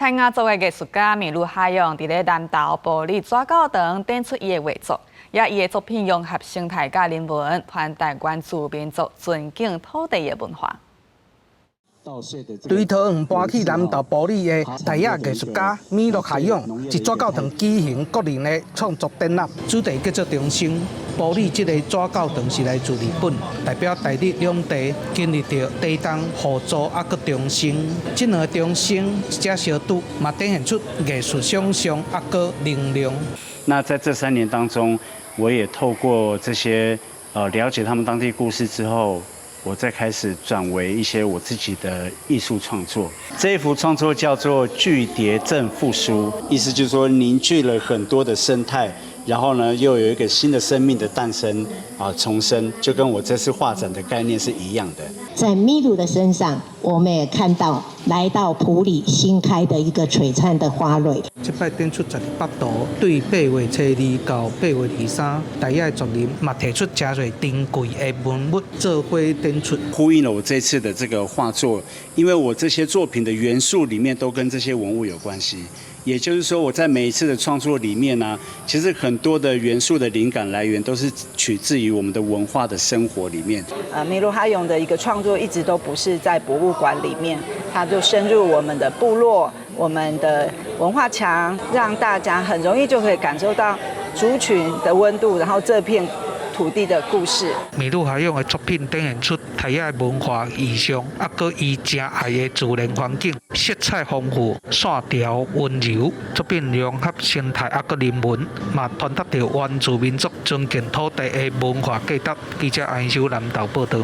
泰雅族的藝術家米魯哈勇佇咧南投埔里紙教堂展出伊的畫作，也伊的作品融合生態佮人文，傳達原住民族尊敬土地的文化。對桃園搬去南投埔里的泰雅藝術家米洛哈勇，佇紙教堂舉行個人的創作展覽，主題叫做重生。埔里這個紙教堂是來自日本，代表台日兩地經歷著地動、互助猶閣重生。這兩個重生一隻小拄，嘛展現出藝術想像猶閣能量。那在這3年當中，我也透過這些了解他們當地故事之後，我再開始轉為一些我自己的藝術創作。這一幅創作叫做《巨蝶正復蘇》，意思就是說凝聚了很多的生態，然後呢又有一個新的生命的誕生啊重生，就跟我這次畫展的概念是一樣的。在米魯的身上，我們也看到來到埔里新開的一個璀璨的花蕊。這擺展出28圖，對8月初2到8月23，泰雅族人嘛提出誠濟珍貴的文物做伙展出，呼應了我這次的這個畫作，因為我這些作品的元素裡面都跟這些文物有關係。也就是說，我在每一次的創作裡面呢，其實很多的元素的靈感來源都是取自於我們的文化的生活裡面。米魯哈勇的一個創作一直都不是在博物館裡面，他就深入我們的部落、我們的文化牆，讓大家很容易就可以感受到族群的溫度，然後這片土地的故事。米魯哈勇的作品展現出泰雅文化意象，猶閣伊誠愛的自然環境，色彩豐富，線條溫柔。作品融合生態猶閣人文，嘛傳達著原住民族尊敬土地的文化價值。記者安秀南投報道。